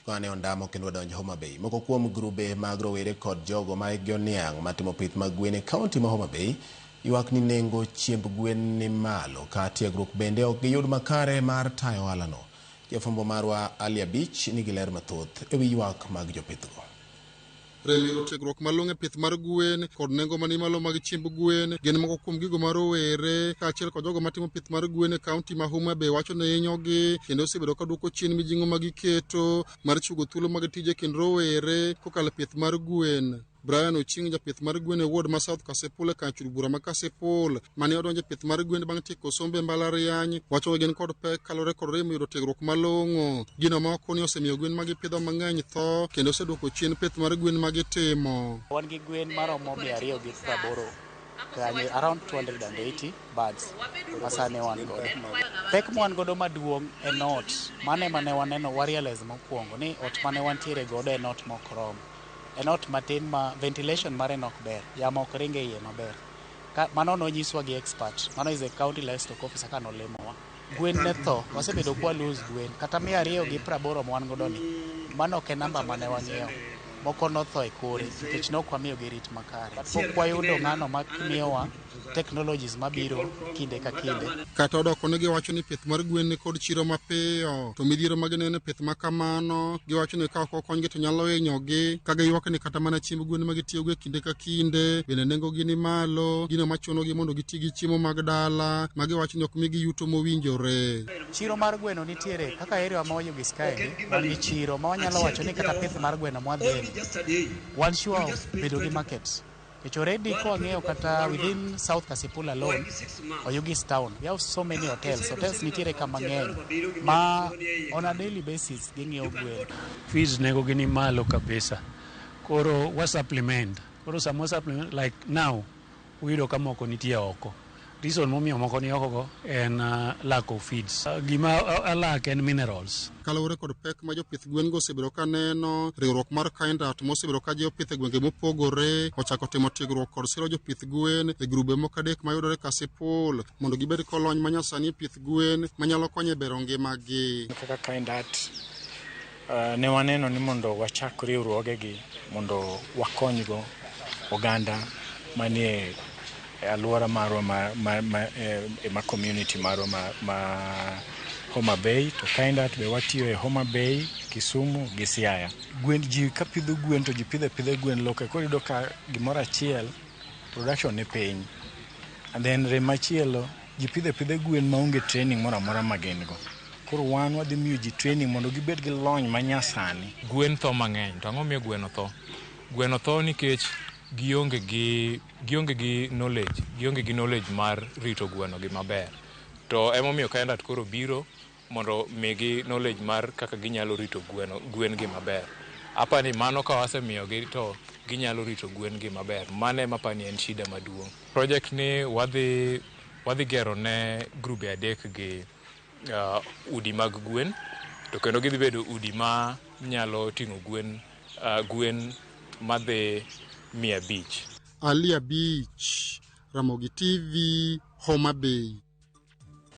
Kane ondamo kendo wadonjo Homa Bay. Moko kuom grube mag rowere kod jogo ma hikgi oniang' matimo pith mag gwen e kaunti ma Homa Bay ywak ni nengo chiemb gwen ni malo ka tiegruok bende ok giyud makare mar tayo ohalano. Jafwambo marwa Ali Abich nigi ler mathoth e wi ywak mag jopithgo. Rem yudo tiegruok malong'o e pith mar gwen kod nengo mani malo mag chiemb gwen gin moko kuom gigo ma rowere kaachiel kod jogo matimo pith mar gwen e kaunti ma Homa Bay wacho ni hinyogi kendo osebedo ka duoko chien mijing'o ma giketo mar chiwo thuolo mag tije kind rowere kokalo e pith mar gwen. Brian Oching japith mar gwen e ward ma South Kasipul e kar chul bura ma Kasipul mane odonjo e pith mar gwen bang' tieko sombe e mbalariany wacho ni gin kod pek kaluwore kod rem yudo tiegruok malong'o. Gino ma oko ni osemiyo gwen ma gipidho mang'eny tho kendo oseduoko chien pith mar gwen ma gitimo. Wan gi gwen maromo 280 kanye, around 280 birds masani wan godo. Pek ma wan godo maduong' en ot. Mano ema ne waneno wa realize mokwongo ni ot mane wantiere godo en ot mok rom. En ot matin ma ventilation mare nok ber, yamo ok ring e iye maber. Ka, mano nonyiswa gi expert, mano is a county livestock officer ka nolimowa. Gwen ne tho, wasebedo kwa lose gwen, kata 280 ma wan godo ni, mano ok e namba mane wang'iewo. Moko notho e kore nikech ne ok wamiyogi rit makare. Pok wayudo ng'ano ma miyowa technologies mabiro kinde ka kinde. Kata odoko ni giwacho ni pith mar gwen ni kod chiro mapiyo, to midhiero ma gineno e pith ma kamano, giwacho ni ka ok okonygi to nyalo hinyogi, ka giywak ni kata mana chiemb gwen ma gitiyogo e kinde ka kinde bende nengogi ni malo, gino machunogi mondo giti gi chiemo mag dala ma giwacho ni ok migi yuto mowinjore. Chiro mar gweno nitiere kaka area ma Oyugis kaendi, wan gi chiro ma wanyalo wacho ni kata pith mar gweno mwadhiye ni, wan sure of bedo gi market. Nikech already kwang'iyo kata within South Kasipul alone, Oyugis town, we have so many hotels. Hotels nitiere ka mang'eny ma on a daily basis ging'iewo gwen. Fees nengogi ni malo kabisa. Koro wa supplement. Koro sama wa supplement like now uyudo ka moko nitie oko. Reason momiyo moko ni oko go en lack of feeds. Gima alak en minerals. Kaluwore kod pek ma jopith gwen go osebedo ka neno, riwruok mar Kindat mosebedo ka jiwo pith e gwenge mopogore ochako timo tiegruok kod siro jopith gwen e grube moko adek mayudore Kasipul mondo gibed kolony manyasani e pith gwen manyalo konyo e bero ngimagi. Kaka Kindat ne waneno ni mondo wachak riwruogegi mondo wakonygo oganda manie e alwora marwa ma community marwa ma Homa Bay to Kindat be watiyo e Homa Bay, Kisumu gi Siaya. Gwen ji ka pidho gwen to ji pidho apidha gwen local koro iyudo ka gimoro achiel production ni piny and then rem machielo ji pidho apidha gwen maonge training moro amora ma gin go. Koro wan wadhi miyo ji training mondo gibed gi lony manyasani. Gwen tho mang'eny. To ang'o miyo gweno tho? Gweno tho nikech gionge gi knowledge, gionge gi knowledge mar rito gweno gi maber. To emomiyo Kindat koro biro mondo migi knowledge mar kaka ginyalo rito gweno gwen gi maber. Apani mano ka wasemiyogi to ginyalo rito gwen gi maber. Mano ema apani en shida maduong'. Project ni wadhi gero ne grube adek gi udi mag gwen to kendo gidhi bedo udi ma nyalo ting'o gwen madhi 500. Ali Abich, Ramogi TV, Homa Bay.